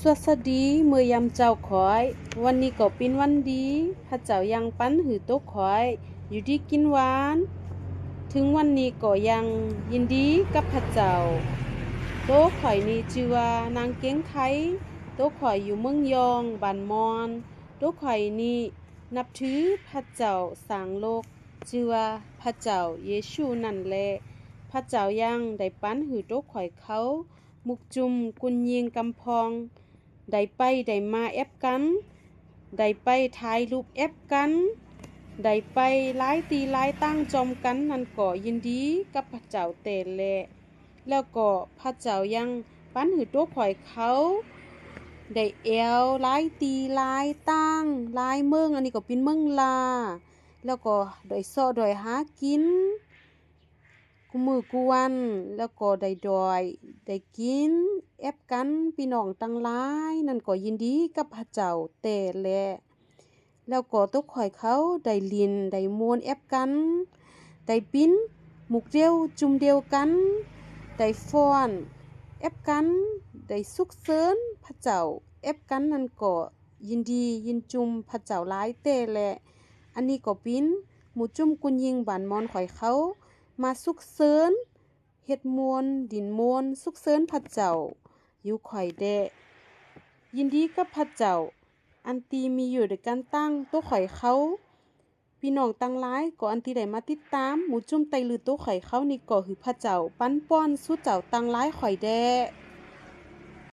ສະຫວັດດີເມື່ອຍາມເຊົ້າຂ້ອຍ. ວັນນີ້ກໍເປັນວັນດີ, ພະເຈົ້າຍັງປັນໃຫ້ໂຕຂ້ອຍຢູ່ດີກິນຫວານ. ເຖິງວັນນີ້ກໍຍັງຍິນດີກັບພະເຈົ້າ. ໂຕຂ້ອຍນີ້ຊື່ວ່ານາງເກັງໄຄ, ໂຕຂ້ອຍຢູ່ເມືອງຢອງ, ບ້ານມ່ອນ. ໂຕຂ້ອຍນີ້ນັບຖືພະເຈົ້າສ້າງໂລກ, ຊື່ວ່າພະເຈົ້າເຢຊູນັ້ນແຫຼະ. ພະເຈົ້າຍັງໄດ້ປັນໃຫ້ໂຕຂ້ອຍເຂົາ ໝົກຈຸ່ມກຸນຍິງກຳຜ່ອງ, ໄດ້ໄປໄດ້ມາແອັບກັນ, ໄດ້ໄປຖ່າຍຮູບແອັບກັນ, ໄດ້ໄປຫຼາຍທີ່ຫຼາຍຕ່າງຈອມກັນ, ນັ້ນກໍຍິນດີກັບພະເຈົ້າແຕ່ແລະ. ແລ້ວກໍພະເຈົ້າຍັງປັນໃຫ້ໂຕຂ້ອຍເຂົາໄດ້ແອວຫຼາຍທີ່ຫຼາຍຕ່າງຫຼາຍເມືອງ, ອັນນີ້ກໍເປັນເມືອງລາ, ແລ້ວກໍໄດ້ເຊາະດອຍຫາກິນ ກູ່ມື້ກູ່ວັນ, ແລ້ວກໍໄດ້ດອຍໄດ້ກິນແອັບກັນ ພີ່ນ້ອງທັງຫຼາຍ, ນັ້ນກໍຍິນດີກັບພະເຈົ້າແຕ່ແລະ. ແລ້ວກໍໂຕຂ້ອຍເຂົາໄດ້ຫຼິ້ນໄດ້ມ່ວນແອັບກັນ, ໄດ້ປິ່ນໝູ່ດຽວຈຸ່ມດຽວກັນ, ໄດ້ຟ້ອນແອັບກັນ, ໄດ້ສຸກເສີນພະເຈົ້າແອັບກັນ, ນັ້ນກໍຍິນດີຍິນຈຸ່ມພະເຈົ້າຫຼາຍແຕ່ແລະ. ອັນນີ້ກໍເປັນໝູ່ຈຸ່ມກຸນຍິງບ້ານມ່ອນຂ້ອຍເຂົາ ມາສຸກເສີນ ເຮັດມ່ວນດິນມ່ວນ ສຸກເສີນພະເຈົ້າຢູ່ຂ້ອຍແດ່. ຍິນດີກັບພະເຈົ້າ ອັນທີ່ມີຢູ່ດ້ວຍກັນຕັ້ງໂຕຂ້ອຍເຂົາ. ພີ່ນ້ອງທັງຫຼາຍກໍອັນທີ່ໄດ້ມາຕິດຕາມໝູ່ຈຸ່ມໄຕລືໂຕຂ້ອຍເຂົານີ້ ກໍໃຫ້ພະເຈົ້າປັນປ່ອນສູ່ເຈົ້າທັງຫຼາຍຂ້ອຍແດ່.